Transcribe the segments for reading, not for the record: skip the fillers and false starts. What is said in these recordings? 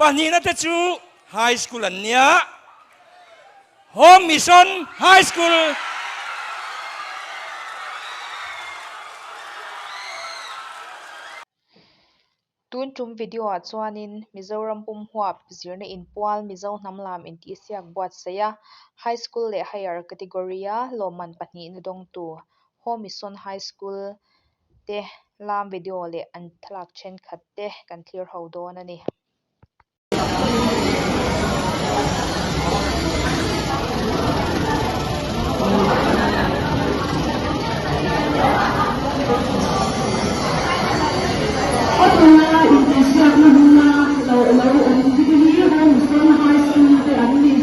Pahnihna te chu High School an nia. Home Mission High School. Tun tum video ah chuanin Mizoram pum huap zirna inpual Mizo hnam lam intihsiak buatsaih a, High School leh Higher category a lawmman pahnihna dawngtu Home Mission High School te lam video leh an thlalak thenkhat te kan thlir ho dawn a ni. A tuna intihsiakna hmuna lo lo awm te hi Home Mission High School te an ni.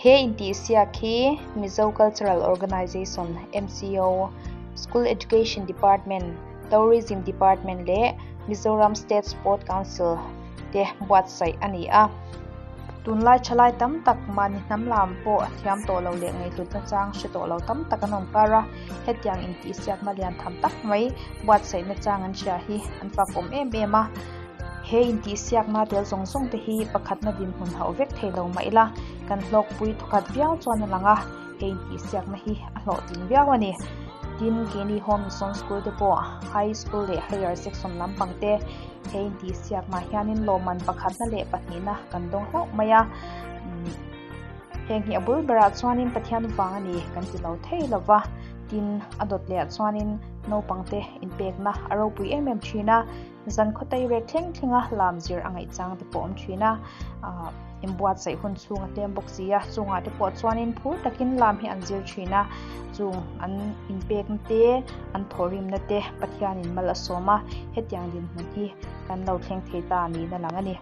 He intihsiak hi Mizo Cultural Organisation, MCO, School Education Department, Tourism Department leh Mizoram State Sport Council te buatsaih a ni a. Tunlai thalai tam tak mahni hnam lam pawh thiam tawh lo leh ngaihhlutna chang hre tawh lo tam tak an awm kar a, hetiang intihsiakna lian tham tak mai buatsaihna chang an hria hi an fakawm em em a. He intihsiakna tel zawng zawng te hi pakhatna dinhmun hauh vek thei lo mah ila kan hlawkpui thawkhat viau chuan a lang a, he intihsiakna hi a hlawhtling viau a ni. Tin, keini Home Mission School te pawh High School leh Higher Section lampang te he intihsiaknah hianin lawmman pakhatna leh pahnihna kan dawng hlauh mai a. Heng hi a bul berah chuanin Pathian vang a ni kan ti lo thei lo va, tin a dawt lehah chuanin naupangte inpekna a ropui em em thin a. Zan khawtei rek thleng thlenga lam zir a ngaih chang te pawh awm thin a, ahh inbuatsaih hun chhung a tlem bawk si a, chungah te pawh chuanin phur takin lam hi an zir thin a, chung an inpekna te an thawhrimna te Pathianin mal a sawm a, hetiang dinhmun hi kan lo thleng thei ta niin a lang a ni.